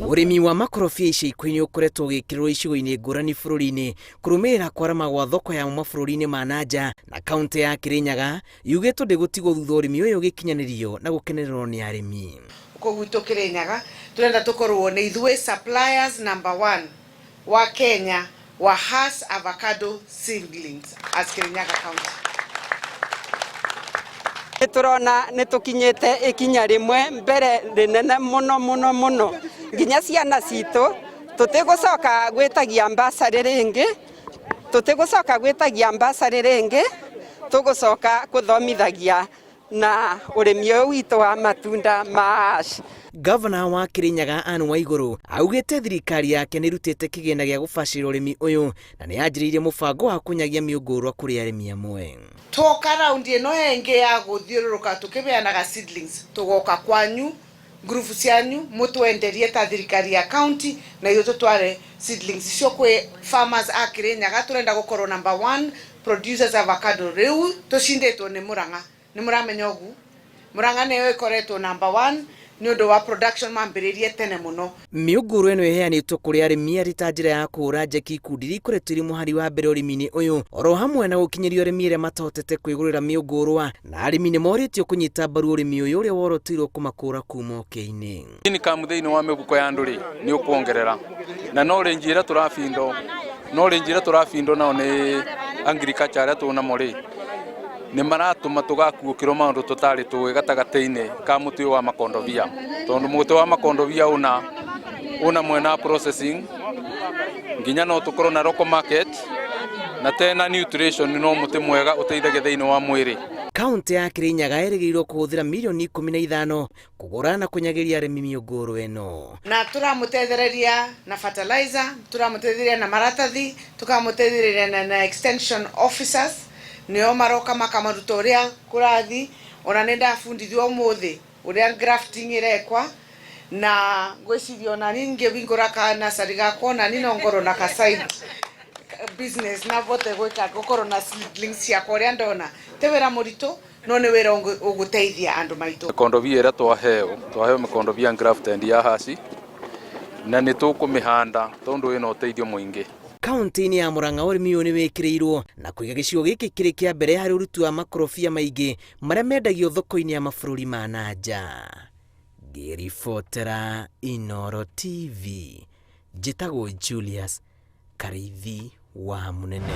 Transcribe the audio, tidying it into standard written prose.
Ũrĩmi wa makorobia ica ikuhĩ nĩ ũkoretwo ũgĩkĩrĩrwo icigo-inĩ ngũrani bũrũri-inĩ kũrũmĩrĩra kwarama gwa thoko yamo mabũrũri-inĩ ma na nja, na kaũntĩ ya Kĩrĩnyaga yugĩtwo ndĩgũtigwo thutha ũrĩmi ũyũ ũgĩkinyanĩrio na gũkenererwo nĩ arĩmi. Gũkũ gwitũ Kĩrĩnyaga tũrenda tũkorwo nĩ ithuĩ suppliers number one wa Kenya wa Hass avocado seedlings as Kirinyaga County. Nĩ tũrona nĩ tũkinyĩte ikinya rĩmwe mbere rĩnene mũno mũno mũno, nginya ciana citũ tũtigũcoka gwĩtagia mbacarĩ rĩngĩ, tũtigũcoka gwĩtagia mbacarĩ rĩngĩ, tũgũcoka kũthomithagia na ũrĩmi ũyũ witũ wa matunda ma ash. Gavana wa Kirinyaga Anne Waiguru augĩte thirikari yake nĩ ĩrutĩte kĩgĩna gĩa gũbacĩrĩra ũrĩmi ũyũ na nĩ yanjĩrĩirie mũbango wa kũnyagia mĩũngũrwa kũrĩ arĩmi amwe. Twoka raundi ĩno ĩngĩ ya gũthiũrũrũka tũkĩbeanaga seedlings, tũgoka kwanyu ngurubu cianyu mũtwenderie ta thirikari ya county na ithuĩ tũtware seedlings icio kwĩ farmers a Kirinyaga. Tũrenda gũkorwo number one producers avocado. Rĩu tũcindĩtwo nĩ Murang'a, nĩ mũramenya ũguo Murang'a nĩyo ĩkoretwo number one nĩ ũndũ wa production, mambĩrĩrie tene mũno. Mĩũngũrwa ĩno ĩheanĩtwo kũrĩ arĩmi arĩ ta njĩra ya kũhũra njeki ikundi iria ikoretwo irĩ mũhari wa mbere ũrĩmi-inĩ ũyũ, oro hamwe na gũkinyĩrio arĩmi arĩa matahotete kwĩgũrĩra mĩũngũrwa, na arĩmi nĩ morĩtio kũnyita mbaru ũrĩmi ũyũ ũrĩa woroteirwo kũmakũra kuma ũkĩa-inĩ. Income thĩinĩ wa mĩhuko ya andũ rĩ nĩ ũkuongerera, na knowledge ĩrĩa tũrabindo, knowledge ĩrĩa tũrabindo nao nĩ agriculture arĩa tũnamo rĩ, nĩ maratũma tũgakuũkĩrwo maũndũ tũtarĩ tũĩ gatagatĩ-inĩ ka mũtĩ ũyũ wa makondobia, tondũ mũtĩ wa makondobia ũna mwena wa processing, nginya no tũkorwo na local market, na tena nutrition, no mũtĩ mwega ũteithagia thĩinĩ wa mwĩrĩ. Kaũntĩ ya Kirinyaga ĩrĩgĩrĩirwo kũhũthĩra mirioni 15 kũgũra na kũnyagĩria arĩmi mĩũngũrwa ĩno. Na tũramũtethereria na fertilizer, tũramũtethereria na maratathi, tũkamũtethereria na extension officers, nĩo maroka makamaruta ũrĩa kũrathi. Ona nĩ ndabundithio ũmũthĩ ũrĩa grafting ĩrekwa, na ngwĩciria ona niĩ ngĩhingũra ka nursery gakwa, ona niĩ no ngorwo na ka side business na vote gwĩka gũkorwo na seedlings ciakwa. Ũrĩa ndona ti wĩra mũritũ, no nĩ wĩra ũgũteithia andũ maitũ. Mĩkondobia ĩrĩa twaheo mĩkondobia grafted ya Hass, na nĩ tũkũmĩhanda tondũ ĩna ũteithio mũingĩ. Kaũntĩ-inĩ ya Murang'a ũrĩmi ũyũ nĩ wĩkĩrĩirwo na kũiga gĩcigo gĩkĩ kĩrĩ kĩa mbere harĩ ũruti wa makorobia maingĩ marĩa mendagio thoko-inĩ ya mabũrũri ma na nja. Ngĩribotera Inooro TV, njĩtagwo Julius Karĩithi wa Mũnene.